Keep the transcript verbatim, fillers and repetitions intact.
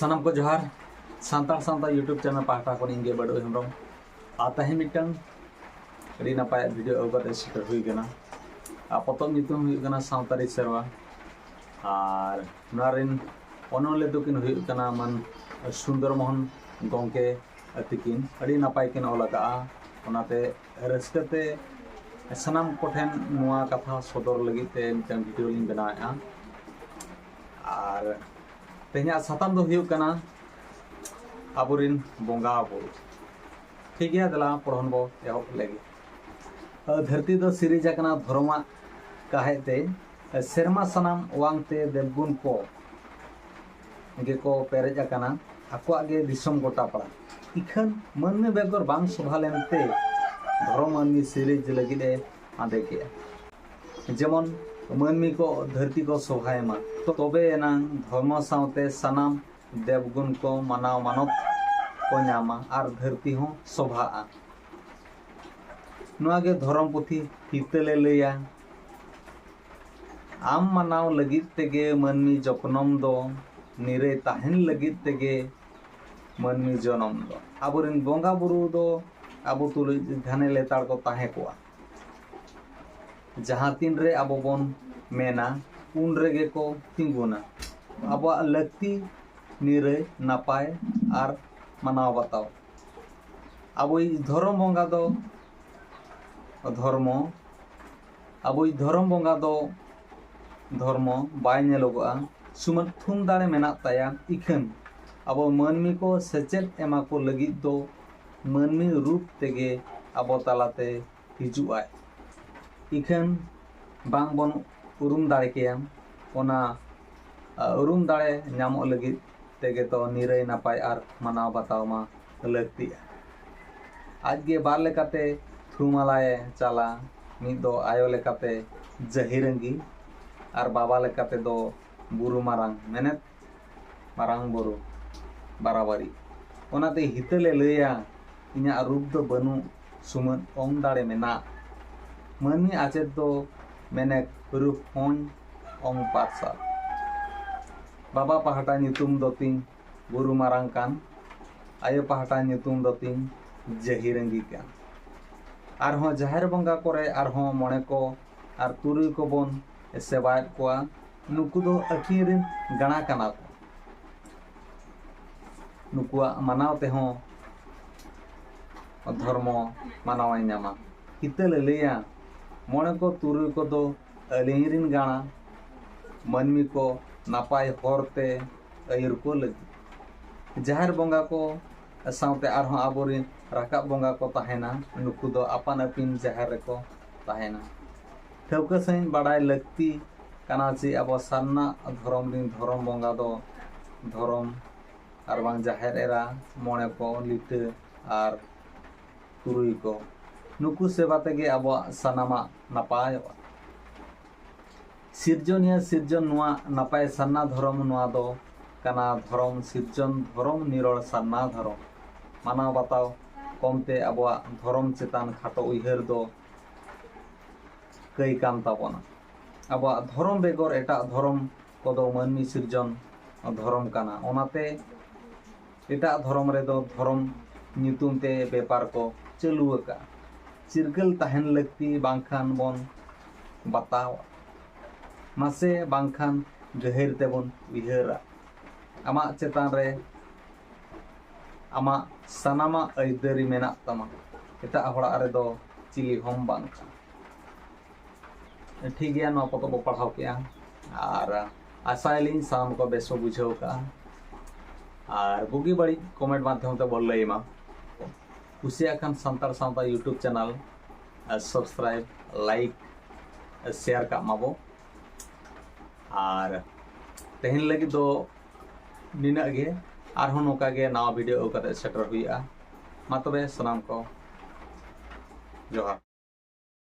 ᱥᱟᱱᱟᱢ ᱠᱚ ᱡᱚᱦᱟᱨ᱾ ᱥᱟᱱᱛᱟᱲ ᱥᱟᱶᱛᱟ YouTube channel ᱯᱟᱦᱴᱟ ᱠᱷᱚᱱ ᱤᱧ ᱜᱮ ᱵᱟᱹᱰᱩ ᱦᱮᱢᱵᱨᱚᱢ᱾ ᱟᱨ ᱛᱮᱦᱮᱧ ᱢᱤᱫᱴᱟᱝ ᱟᱹᱰᱤ ᱱᱟᱯᱟᱭ video ᱟᱹᱜᱩ ᱠᱟᱛᱮ ᱥᱮᱴᱮᱨ ᱦᱩᱭ ᱠᱟᱱᱟ᱾ ᱟᱨ ᱯᱚᱛᱚᱵ ᱧᱩᱛᱩᱢ ᱦᱩᱭᱩᱜ ᱠᱟᱱᱟ ᱥᱟᱶᱛᱟᱨᱤ ᱥᱮᱨᱣᱟ᱾ ᱟᱨ ᱱᱚᱣᱟ ᱨᱮᱱ ᱚᱱᱚᱞᱤᱭᱟᱹ ᱫᱚᱠᱤᱱ ᱦᱩᱭᱩᱜ ᱠᱟᱱᱟ ᱢᱟᱱ ᱥᱩᱱᱫᱚᱨ ᱢᱳᱦᱚᱱ ᱜᱚᱢᱠᱮ ᱛᱤᱠᱤᱱ᱾ ᱟᱹᱰᱤ ᱱᱟᱯᱟᱭ ᱠᱤᱱ ᱚᱞ ᱟᱠᱟᱫᱼᱟ᱾ ᱚᱱᱟᱛᱮ ᱨᱟᱹᱥᱠᱟᱹ ᱛᱮ ᱥᱟᱱᱟᱢ ᱠᱚᱴᱷᱮᱱ ᱱᱚᱣᱟ ᱠᱟᱛᱷᱟ ᱥᱚᱫᱚᱨ ᱞᱟᱹᱜᱤᱫ ᱛᱮ ᱢᱤᱫᱴᱟᱝ video ᱞᱤᱧ ᱵᱮᱱᱟᱣᱮᱫᱼᱟ᱾ ᱟᱨ ᱛᱮᱦᱮᱧᱟᱜ ᱥᱟᱛᱟᱢ ᱫᱚ ᱦᱩᱭᱩᱜ ᱠᱟᱱᱟ ᱟᱵᱚᱨᱮᱱ ᱵᱚᱸᱜᱟ ᱵᱩᱨᱩ᱾ ᱴᱷᱤᱠ ᱜᱮᱭᱟ, ᱫᱮᱞᱟ ᱯᱚᱲᱦᱚᱱ ᱵᱚ ᱮᱦᱚᱵ ᱞᱮᱜᱮ᱾ ᱫᱷᱟᱹᱨᱛᱤ ᱫᱚ ᱥᱤᱨᱤᱡᱽ ᱟᱠᱟᱱᱟ ᱫᱷᱚᱨᱚᱢᱟᱜ ᱠᱟᱦᱮᱫ ᱛᱮ᱾ ᱥᱮᱨᱢᱟ ᱥᱟᱱᱟᱢ ᱚᱣᱟᱝ ᱛᱮ ᱫᱮᱵᱽᱜᱩᱱ ᱠᱚ ᱜᱮᱠᱚ ᱯᱮᱨᱮᱡ ᱟᱠᱟᱱᱟ, ᱟᱠᱚᱣᱟᱜ ᱜᱮ ᱫᱤᱥᱚᱢ ᱜᱚᱴᱟ ᱯᱟᱲᱟ᱾ ᱤᱠᱷᱟᱹᱱ ᱢᱟᱹᱱᱢᱤ ᱵᱮᱜᱚᱨ ᱵᱟᱝ ᱥᱚᱵᱷᱟ ᱞᱮᱱᱛᱮ ᱫᱷᱚᱨᱚᱢ ᱢᱟᱹᱱᱢᱤ ᱥᱤᱨᱤᱡᱽ ᱞᱟᱹᱜᱤᱫ ᱮ ᱟᱸᱫᱮ ᱠᱮᱜᱼᱟ᱾ ᱡᱮᱢᱚᱱ ᱢᱟᱹᱱᱢᱤ ᱠᱚ ᱫᱷᱟᱹᱨᱛᱤ ᱠᱚ ᱥᱚᱵᱷᱟᱭ ᱢᱟ, ᱛᱚᱵᱮ ᱮᱱᱟᱝ ᱫᱷᱚᱨᱢᱚ ᱥᱟᱶᱛᱮ ᱥᱟᱱᱟᱢ ᱫᱮᱵᱽᱜᱩᱱ ᱠᱚ ᱢᱟᱱᱟᱣ ᱢᱟᱱᱚᱛ ᱠᱚ ᱧᱟᱢᱟ ᱟᱨ ᱫᱷᱟᱹᱨᱛᱤ ᱦᱚᱸ ᱥᱚᱵᱷᱟᱜᱼᱟ᱾ ᱱᱚᱣᱟ ᱜᱮ ᱫᱷᱚᱨᱚᱢ ᱯᱩᱛᱷᱤ ᱦᱤᱛᱟᱹᱞᱮ ᱞᱟᱹᱭᱟ᱾ ᱟᱢ ᱢᱟᱱᱟᱣ ᱞᱟᱹᱜᱤᱫ ᱛᱮᱜᱮ ᱢᱟᱹᱱᱢᱤ ᱡᱚᱛᱱᱚᱢ ᱫᱚ, ᱱᱤᱨᱟᱹᱭ ᱛᱟᱦᱮᱱ ᱞᱟᱹᱜᱤᱫ ᱛᱮᱜᱮ ᱢᱟᱹᱱᱢᱤ ᱡᱚᱱᱚᱢ ᱫᱚ᱾ ᱟᱵᱚᱨᱮᱱ ᱵᱚᱸᱜᱟ ᱵᱩᱨᱩ ᱫᱚ ᱟᱵᱚ ᱛᱩᱞᱩᱡ ᱜᱷᱟᱱᱮ ᱞᱮᱛᱟᱲ ᱠᱚ ᱛᱟᱦᱮᱸ ᱠᱚᱜᱼᱟ᱾ ᱡᱟᱦᱟᱸ ᱛᱤᱱ ᱨᱮ ᱟᱵᱚ ᱵᱚᱱ ᱢᱮᱱᱟ, ᱩᱱ ᱨᱮᱜᱮ ᱠᱚ ᱛᱤᱸᱜᱩᱱᱟ᱾ ᱟᱵᱚᱣᱟᱜ ᱞᱟᱹᱠᱛᱤ ᱱᱤᱨᱟᱹᱭ, ᱱᱟᱯᱟᱭ ᱟᱨ ᱢᱟᱱᱟᱣ ᱵᱟᱛᱟᱣ᱾ ᱟᱵᱚᱭᱤᱡ ᱫᱷᱚᱨᱚᱢ ᱵᱚᱸᱜᱟ ᱫᱚ ᱫᱷᱚᱨᱢᱚ, ᱟᱵᱚᱭᱤᱡ ᱫᱷᱚᱨᱚᱢ ᱵᱚᱸᱜᱟ ᱫᱚ ᱫᱷᱚᱨᱢᱚ ᱵᱟᱭ ᱧᱮᱞᱚᱜᱚᱜᱼᱟ᱾ ᱥᱩᱢᱟᱹᱱ ᱛᱷᱩᱢ ᱫᱟᱲᱮ ᱢᱮᱱᱟᱜ ᱛᱟᱭᱟ, ᱤᱠᱷᱟᱹᱱ ᱟᱵᱚ ᱢᱟᱹᱱᱢᱤ ᱠᱚ ᱥᱮᱪᱮᱫ ᱮᱢᱟ ᱠᱚ ᱞᱟᱹᱜᱤᱫ ᱫᱚ ᱢᱟᱹᱱᱢᱤ ᱨᱩᱯ ᱛᱮᱜᱮ ᱟᱵᱚ ᱛᱟᱞᱟᱛᱮ ᱦᱤᱡᱩᱜ ᱟᱭ᱾ ᱤᱠᱷᱟᱹᱱ ᱵᱟᱝ ᱵᱚᱱ ᱩᱨᱩᱢ ᱫᱟᱲᱮ ᱠᱮᱭᱟ᱾ ᱚᱱᱟ, ᱟ, ᱩᱨᱩᱢ ᱫᱟᱲᱮ ᱧᱟᱢᱚᱜ ᱞᱟᱹᱜᱤᱫ ᱛᱮᱜᱮ ᱛᱚ ᱱᱤᱨᱟᱹᱭ ᱱᱟᱯᱟᱭ ᱟᱨ ᱢᱟᱱᱟᱣ ᱵᱟᱛᱟᱣ ᱢᱟ ᱞᱟᱹᱠᱛᱤᱜᱼᱟ᱾ ᱟᱡ ᱜᱮ ᱵᱟᱨ ᱞᱮᱠᱟᱛᱮ ᱛᱷᱩᱢᱟᱞᱟᱭᱮ ᱪᱟᱞᱟ, ᱢᱤᱫ ᱫᱚ ᱟᱭᱳ ᱞᱮᱠᱟᱛᱮ ᱡᱟᱹᱦᱤᱨᱟᱹᱝᱜᱤ ᱟᱨ ᱵᱟᱵᱟ ᱞᱮᱠᱟᱛᱮ ᱫᱚ ᱵᱩᱨᱩ ᱢᱟᱨᱟᱝ, ᱢᱮᱱᱮᱛ ᱢᱟᱨᱟᱝ ᱵᱩᱨᱩ ᱵᱟᱨᱟᱵᱟᱨᱤ᱾ ᱚᱱᱟᱛᱮ ᱦᱤᱛᱟᱹᱞᱮ ᱞᱟᱹᱭᱟ, ᱤᱧᱟᱹᱜ ᱨᱩᱯ ᱫᱚ ᱵᱟᱹᱱᱩᱜ, ᱥᱩᱢᱟᱹᱱ ᱚᱝ ᱫᱟᱲᱮ ᱢᱮᱱᱟᱜ᱾ ᱢᱟᱹᱱᱢᱤ ᱟᱪᱮᱛ ᱫᱚ ᱢᱮᱱᱮᱠ ᱨᱩᱯ ᱦᱚᱧ ᱚᱝ ᱯᱟᱨᱥᱟᱞ᱾ ᱵᱟᱵᱟ ᱯᱟᱦᱴᱟ ᱧᱩᱛᱩᱢ ᱫᱚ ᱛᱤᱧ ᱵᱩᱨᱩ ᱢᱟᱨᱟᱝ ᱠᱟᱱ, ᱟᱭᱳ ᱯᱟᱦᱴᱟ ᱧᱩᱛᱩᱢ ᱫᱚ ᱛᱤᱧ ᱡᱟᱹᱦᱤᱨᱟᱹᱝᱜᱤ ᱠᱟᱱ᱾ ᱟᱨᱦᱚᱸ ᱡᱟᱦᱮᱨ ᱵᱚᱸᱜᱟ ᱠᱚᱨᱮ ᱟᱨᱦᱚᱸ ᱢᱚᱬᱮ ᱠᱚ ᱟᱨ ᱛᱩᱨᱩᱭ ᱠᱚᱵᱚᱱ ᱥᱮᱵᱟᱭᱮᱫ ᱠᱚᱣᱟ, ᱱᱩᱠᱩ ᱫᱚ ᱟᱹᱠᱤᱱ ᱨᱮᱱ ᱜᱟᱬᱟ ᱠᱟᱱᱟ ᱠᱚ᱾ ᱱᱩᱠᱩᱣᱟᱜ ᱢᱟᱱᱟᱣ ᱛᱮᱦᱚᱸ ᱫᱷᱚᱨᱢᱚ ᱢᱟᱱᱟᱣᱮ ᱧᱟᱢᱟ᱾ ᱦᱤᱛᱟᱹᱞᱮ ᱞᱟᱹᱭᱟ, ᱢᱚᱬᱮ ᱠᱚ ᱛᱩᱨᱩᱭ ᱠᱚᱫᱚ ᱟᱹᱞᱤᱧ ᱨᱮᱱ ᱜᱟᱬᱟ, ᱢᱟᱹᱱᱢᱤ ᱠᱚ ᱱᱟᱯᱟᱭ ᱦᱚᱨ ᱛᱮ ᱟᱹᱭᱩᱨ ᱠᱚ ᱞᱟᱹᱜᱤᱫ᱾ ᱡᱟᱦᱮᱨ ᱵᱚᱸᱜᱟ ᱠᱚ ᱥᱟᱶᱛᱮ ᱟᱨᱦᱚᱸ ᱟᱵᱚᱨᱮᱱ ᱨᱟᱠᱟᱵ ᱵᱚᱸᱜᱟ ᱠᱚ ᱛᱟᱦᱮᱱᱟ, ᱱᱩᱠᱩ ᱫᱚ ᱟᱯᱟᱱ ᱟᱹᱯᱤᱱ ᱡᱟᱦᱮᱨ ᱨᱮᱠᱚ ᱛᱟᱦᱮᱱᱟ᱾ ᱴᱷᱟᱹᱣᱠᱟᱹ ᱥᱟᱺᱦᱤᱡ ᱵᱟᱰᱟᱭ ᱞᱟᱹᱠᱛᱤ ᱠᱟᱱᱟ ᱡᱮ ᱟᱵᱚ ᱥᱟᱨᱱᱟ ᱫᱷᱚᱨᱚᱢ ᱨᱮᱱ ᱫᱷᱚᱨᱚᱢ ᱵᱚᱸᱜᱟ ᱫᱚ ᱫᱷᱚᱨᱚᱢ ᱟᱨ ᱵᱟᱝ ᱡᱟᱦᱮᱨ ᱮᱨᱟ, ᱢᱚᱬᱮ ᱠᱚ, ᱞᱤᱴᱟᱹ ᱟᱨ ᱛᱩᱨᱩᱭ ᱠᱚ, ᱱᱩᱠᱩ ᱥᱮᱵᱟ ᱛᱮᱜᱮ ᱟᱵᱚᱣᱟᱜ ᱥᱟᱱᱟᱢᱟᱜ ᱱᱟᱯᱟᱭᱚᱜᱼᱟ᱾ ᱥᱤᱨᱡᱚᱱᱤᱭᱟᱹ ᱥᱤᱨᱡᱚᱱ ᱱᱚᱣᱟ ᱱᱟᱯᱟᱭ ᱥᱟᱨᱱᱟ ᱫᱷᱚᱨᱚᱢ, ᱱᱚᱣᱟ ᱫᱚ ᱠᱟᱱᱟ ᱫᱷᱚᱨᱚᱢ ᱥᱤᱨᱡᱚᱱ, ᱫᱷᱚᱨᱚᱢ ᱱᱤᱨᱚᱲ ᱥᱟᱨᱱᱟ ᱫᱷᱚᱨᱚᱢ᱾ ᱢᱟᱱᱟᱣ ᱵᱟᱛᱟᱣ ᱠᱚᱢᱛᱮ ᱟᱵᱚᱣᱟᱜ ᱫᱷᱚᱨᱚᱢ ᱪᱮᱛᱟᱱ ᱠᱷᱟᱴᱚ ᱩᱭᱦᱟᱹᱨ ᱫᱚ ᱠᱟᱹᱭ ᱠᱟᱱ ᱛᱟᱵᱚᱱᱟ᱾ ᱟᱵᱚᱣᱟᱜ ᱫᱷᱚᱨᱚᱢ ᱵᱮᱜᱚᱨ ᱮᱴᱟᱜ ᱫᱷᱚᱨᱚᱢ ᱠᱚᱫᱚ ᱢᱟᱹᱱᱢᱤ ᱥᱤᱨᱡᱚᱱ ᱫᱷᱚᱨᱚᱢ ᱠᱟᱱᱟ᱾ ᱚᱱᱟᱛᱮ ᱮᱴᱟᱜ ᱫᱷᱚᱨᱚᱢ ᱨᱮᱫᱚ ᱫᱷᱚᱨᱚᱢ ᱧᱩᱛᱩᱢ ᱛᱮ ᱵᱮᱯᱟᱨ ᱠᱚ ᱪᱟᱹᱞᱩ ᱟᱠᱟᱫᱼᱟ᱾ ᱪᱤᱨᱜᱟᱹᱞ ᱛᱟᱦᱮᱱ ᱞᱟᱹᱠᱛᱤ, ᱵᱟᱝᱠᱷᱟᱱ ᱵᱚᱱ ᱵᱟᱛᱟᱣᱟ᱾ ᱢᱟᱥᱮ ᱵᱟᱝᱠᱷᱟᱱ ᱜᱟᱹᱦᱤᱨ ᱛᱮᱵᱚᱱ ᱩᱭᱦᱟᱹᱨᱟ᱾ ᱟᱢᱟᱜ ᱪᱮᱛᱟᱱ ᱨᱮ ᱟᱢᱟᱜ ᱥᱟᱱᱟᱢᱟᱜ ᱟᱹᱭᱫᱟᱹᱨᱤ ᱢᱮᱱᱟᱜ ᱛᱟᱢᱟ, ᱮᱴᱟᱜ ᱦᱚᱲᱟᱜ ᱨᱮᱫᱚ ᱪᱤᱞᱤ ᱦᱚᱸᱢ ᱵᱟᱝ ᱠᱟᱱᱟ᱾ ᱴᱷᱤᱠ ᱜᱮᱭᱟ, ᱱᱚᱣᱟ ᱯᱚᱛᱚᱵ ᱵᱚ ᱯᱟᱲᱦᱟᱣ ᱠᱮᱜᱼᱟ, ᱟᱨ ᱟᱥᱟᱭᱟᱞᱤᱧ ᱥᱟᱱᱟᱢ ᱠᱚ ᱵᱮᱥ ᱵᱚ ᱵᱩᱡᱷᱟᱹᱣ ᱠᱟᱜᱼᱟ᱾ ᱟᱨ ᱵᱩᱜᱤ ᱵᱟᱹᱲᱤᱡ comment ᱢᱟᱫᱽᱫᱷᱚᱢ ᱛᱮ ᱵᱚ ᱞᱟᱹᱭ ᱢᱟ᱾ ᱠᱩᱥᱤᱭᱟᱜ ᱠᱷᱟᱱ ᱥᱟᱱᱛᱟᱲ ᱥᱟᱶᱛᱟ YouTube channel subscribe, like, share ᱠᱟᱜ ᱢᱟᱵᱚ᱾ ᱟᱨ ᱛᱮᱦᱮᱧ ᱞᱟᱹᱜᱤᱫ ᱫᱚ ᱱᱤᱱᱟᱹᱜ ᱜᱮ᱾ ᱟᱨᱦᱚᱸ ᱱᱚᱝᱠᱟ ᱜᱮ ᱱᱟᱣᱟ video ᱟᱹᱜᱩ ᱠᱟᱛᱮ ᱥᱮᱴᱮᱨ ᱦᱩᱭᱩᱜᱼᱟ᱾ ᱢᱟ ᱛᱚᱵᱮ ᱥᱟᱱᱟᱢ ᱠᱚ ᱡᱚᱦᱟᱨ᱾